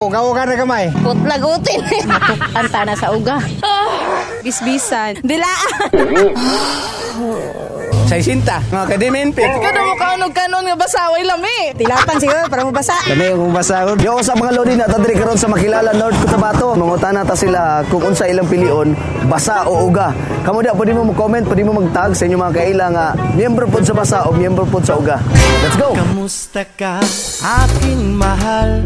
Uga-uga na gamay. Putlagutin. Anta na sa uga. Bisbisan. Dilaan. Sa isinta, mga kadiminpit. Kada mo kaunog kanon nga basa, way lami. Tilapan siguro para mabasa. Kami kung basa. Yo sa mga lodi na tadri karon sa Makilala, North Cotabato. Mangutana ta sila kung unsa ilang pilion, basa o uga. Kamo da pwede mo mo-comment, pwede mo mag-tag sa inyong mga kaila nga miyembro pod sa basa o miyembro pod sa uga. Let's go. Kamusta ka, aking mahal?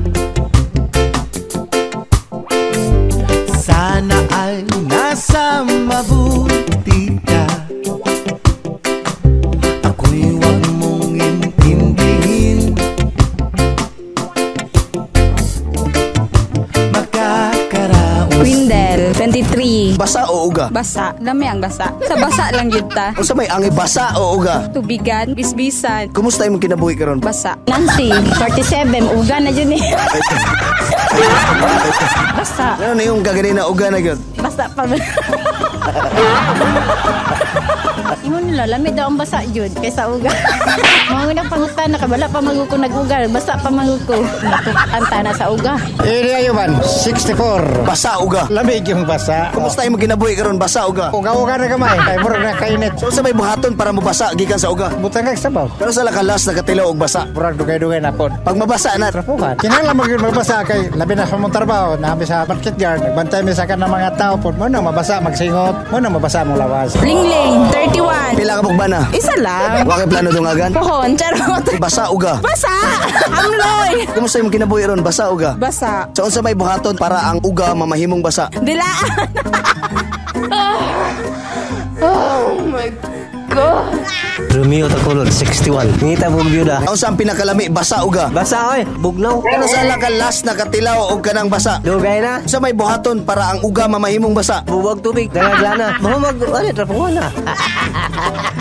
Sana ay nasa mabuti ka. Ako'y huwag mong intindihin. Makakaraos. Windel, 23. Basa o uga? Basa. Lami ang basa. Sa basa lang yun ta. Unsa may angay, basa o uga? Tubigan, bisbisan. Kumusta imong kinabuhi karon? Basa. Nancy, 47. Uga na yun eh. Basa. Ano na yung kaganina, uga na gyud? Basa pa. Ingon nila, lami daw ang basa yun kaysa uga. Mga unang pangutan, nakabala pa maguko nag-uga. Basa pa maguko. Anta na sa uga. Ini ayuban, 64. Basa uga. Lamig yung basa. Kumusta imong kinabuhi karon, basa uga? Uga-uga na gamay. Kay murag na kainit. So unsa may buhaton para mabasa gikan sa uga? Butang kag sabaw. Pero sa lakalas nakatilaw og basa. Murag dugay-dugay na pod. Pag mabasa na, Trapuhan. Kinahanglan man gyud mabasa kay labi na sa mong trabaho, naami sa market yard, nagbantay mi sa kanang mga tao pod. Mo na mabasa magsingot, mo na mabasa mong lawas. Lingling, 31. Pila ka bana? Isa lang. Wa kay plano dungagan? Pohon, charot. Basa uga. Basa! Amloy! Kumusta imong kinabuhi ron? Basa uga? Basa. So unsa may buhaton para ang uga mamahimong basa? Dilaan. Romeo Takulod, 61. Ngita po byuda. Unsa ang pinakalami, basa uga? Basa oy, bugnaw. Kano sa ka last nakatilaw og kanang basa? Dugay na. Unsa may buhaton para ang uga mamahimong basa? Buwag tubig, dagaglana. Mahumag, ano, trapungan na.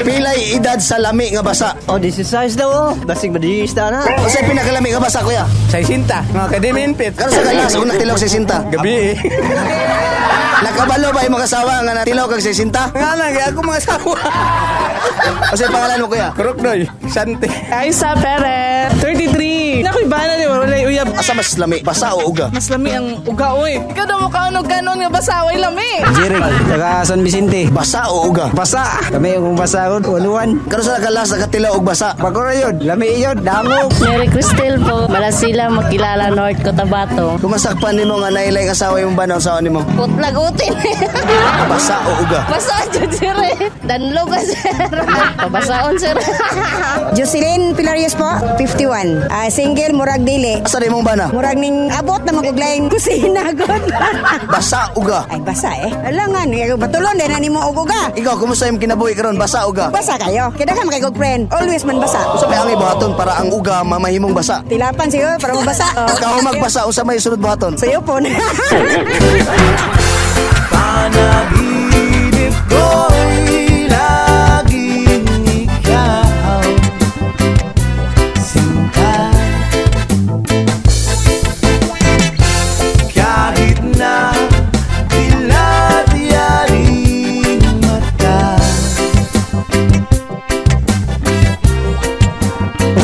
Pilay edad sa lami nga basa? Oh, this is size daw oh. Basig madista na. Unsa pinakalami nga basa, kuya? Sa isinta, mga kadiminpit. Kano sa kalas og natilaw sa isinta? Gabi eh. Nakabalo ba imong asawa nga natilaw kag sa isinta? Nga lang, kaya ako mga asawa. Unsa pangalan mo, kuya? Kuruknoy, Sante. Kaisa Perez, 33. Nakoy bana ni wala uyab. Asa mas lami, basa o uga? Mas lami ang uga oy. Kada mo kaunog kanon nga basa, way lami. Jeric, taga San Vicente. Basa o uga? Basa. Kami kung basa ko, unuan. Kano sa kalas nakatilaw og basa? Bagora yun, lami yun, damo. Mary Cristel po. Malasila, Makilala, North Cotabato. Kumasakpan nimo nga nailay asawa imong bana, unsaon nimo? Putlagutin. Basa o uga? Basa jud sir. Danlo ka, sir. Pabasaon, sir. Jocelyn Pilarios po, 51. Ah, single, murag dili. Asa na imong bana? Murag ning abot na maguglayng kusina god. Basa uga. Ay basa eh. Alangan, batulon din na nimo og uga. Ikaw, kumusta imong kinabuhi karon? Basa uga? Basa kayo. Kaya ka makigog friend. Always man basa. Unsa may angay buhaton para ang uga mamahimong basa? Tilapan siguro para mabasa. Pagka magbasa, unsa may sunod buhaton? Sayo po. Panaginip ko'y laging ikaw, sinta. Kahit na dilat yaring mata.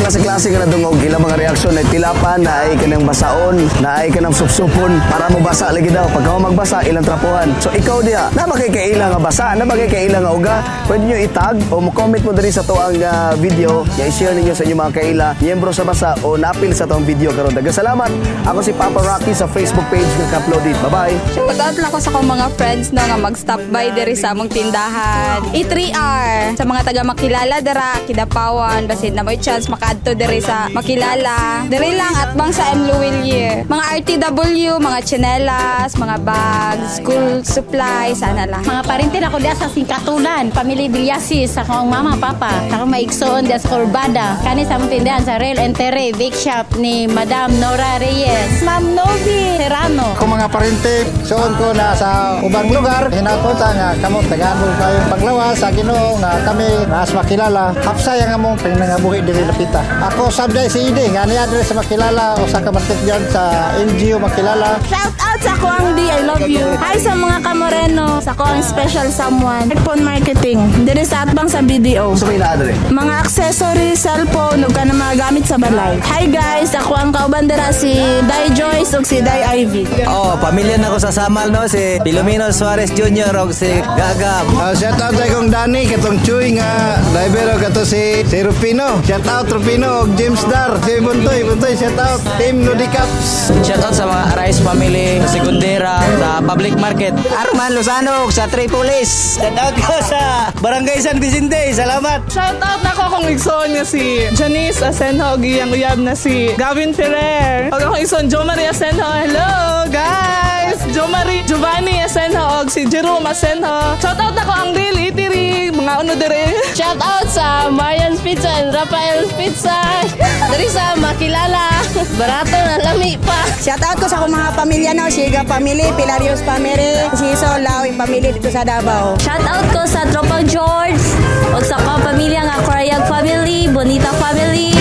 Klase-klase ka na dungog, ilang mga reaksyon ay tilapan, na ay kanang basaon, na ay kanang supsupon, para mabasa lagi daw. Pagka magbasa, ilang trapuhan. So ikaw diha, na makikaila nga basa, na makikaila nga uga, pwede nyo itag o mo-comment mo diri sa tuang video, ya i-share ninyo sa inyong mga kaila, miyembro sa basa o napil sa tuang video karon. Daghang salamat. Ako si Papa Rocky sa Facebook page ng Kaplodit. Bye-bye. Shoutout lang ko sa akong mga friends no nga mag-stop by diri sa among tindahan. E3R sa mga taga Makilala dira, Kidapawan, basin na may chance makaadto diri sa Makilala. Diri lang at bang sa M. Lhuillier. Mga RTW, mga tsinelas, mga bags, school supply, sana lang. Mga parintin ako diya sa Singkatulan, Family Villasis, sa akong mama, papa. Sa akong maigsoon diya sa Corbada. Kani sa among tindahan sa Rail and Terre, Bake Shop ni Madam Nora Reyes. Ma'am Novi, Serrano. Kung mga parente, suon ko na sa ubang lugar, hinapunta nga kamo tagaan mo kayong paglawas sa Ginoo nga kami naas makilala. Hapsay ang among pinangabuhi diri napita. Ako sabday si Ide nga niya diri sa Makilala, usa ka market guard sa LGU Makilala. Shout out sa Kuang D, I love you. Hi sa mga Kamoreno, sa kuang special someone. Phone marketing, diri sa atbang sa BDO. So may naa diri. Mga accessories, cellphone, ug kanang mga gamit sa balay. Hi guys, ako ang kauban dira, si Dai Joyce ug si Dai Ivy. Oh, pamilya na ko sa Samal, no, si Filomeno Suarez Jr. og si Gaga. Shout out sa akong Danny, katong Chuy nga driver og kato si Rufino. Shout out Rufino og James Dar, si Buntoy, Buntoy, shout out Team Nudi Cups. Shout out sa mga Arais family, sa Segundera, sa public market. Arman Lozano sa Tripolis. Shout out ko sa Barangay San Vicente. Salamat. Shout out nako akong igsoon nga si Janice Asenjo ug iyang uyab na si Gavin Ferrer. Ug akong igsoon Jo Marie Asenjo. Hello guys! Jo Marie Giovanni Asenjo ug si Jerome Asenjo. Shout out nako ang Real Eatery, mga uno dire. Shout out sa Marian's Pizza and Rafael's Pizza. Diri sa Makilala. Barato na, lami pa. Shout out ko sa akong mga pamilya no, Siga family, Pilarios family, si Sol Lao family dito sa Davao. Shout out ko sa Tropang George ug sa akong pamilya nga Corayag family, Bonita family.